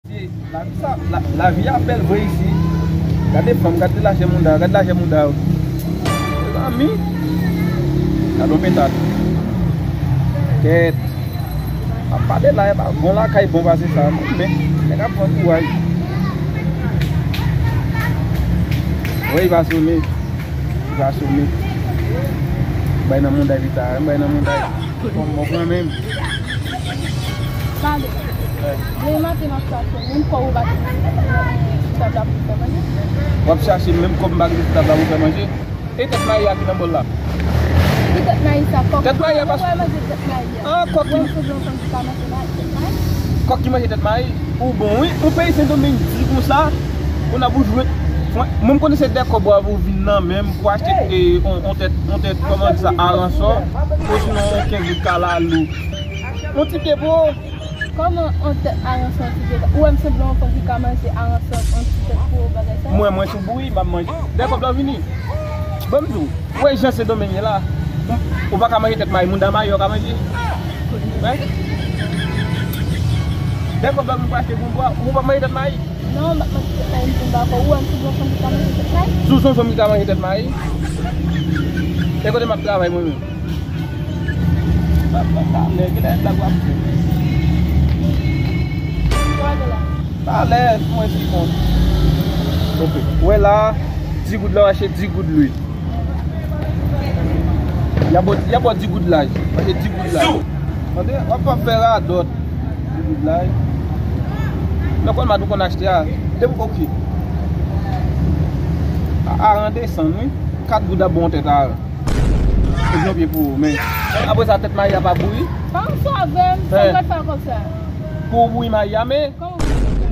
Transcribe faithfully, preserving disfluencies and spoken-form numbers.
Lavi sa, la, lavi a bèl vre isi. Gade fanm, gade lajè mouda, gade lajè mouda yo. Mezanmi. Gade yon petat. Kèt. Ap pale la, e pa bon lakay bon pase sa. Men, nèg ap pran kouraj. Wi, va sone. Li va sone. Bay nan mouda pita, bay nan mouda. Kòm mò pran menm. Gade. Demen maten m ap chache menm kòb ou pa gen sou tab la pou fè manje. W ap chache menm kòb m pa gen sou tab la pou fè manje. E tèt mayi a ki nan bòl la? Ki tèt mayi sa? Kòk. Tèt mayi a pa. Ou wè manje tèt mayi a? Ah, kòk ki. Ou wè m sanble yon fanm ki ka manje mayi, tèt mayi? Kòk ki manje tèt mayi? Ou bon, wi. Yon peyi Sendomeng di konsa, ou n ap ou jwe. Mwen, mwen m konnen se de kòb w ap ou vin nan men m pou achte, e, on, on tèt, on tèt, kòman di sa, aransò, osinon on kenz goud kalalou. On ti pye po. Kòman on tèt aransò, on ti pye po? Ou wè m sanble yon fanm ki ka manje aransò, on ti tèt po, bagay sa? Mwen, mwen sou bouyi, m ap manje. De kòb la vini. Bon, m di w, ou wè jan Sendomeng ye la. Ou, ou pa ka manje tèt mayi, mouda mayi ou ka manje. Wi. De kòb la vini pou achte gonbwa, ou pa manje tèt mayi. Non, m ap manje tèt mayi, m konn pa kò. Ou wè m sou yon fanm ki ka manje tèt mayi? Si w se yon fanm ki ka manje tèt mayi, e kote m ap travay mwen menm? Talè, talè, kilè blag w ap fè? Talè, mwen si kont. Ok. Ou wè la, di goud la, w achte di goud lwi. Y ap ba w, y ap ba w di goud laj. Pase di goud laj. Tande? W ap, w ap fè radòt. Di goud laj. Nan kòl mad ou konn achte a. Depi, ok. A, a randesann, wi. Kat goud ap bon tèt a. Ou jan pye pou ou, men. Apre sa, tèt mayi a pa bouyi. Pa ansanm avè m, sa m pral fè kòb sa? Pou ou bouyi mayi a, men. Kòman w bouyi mayi a?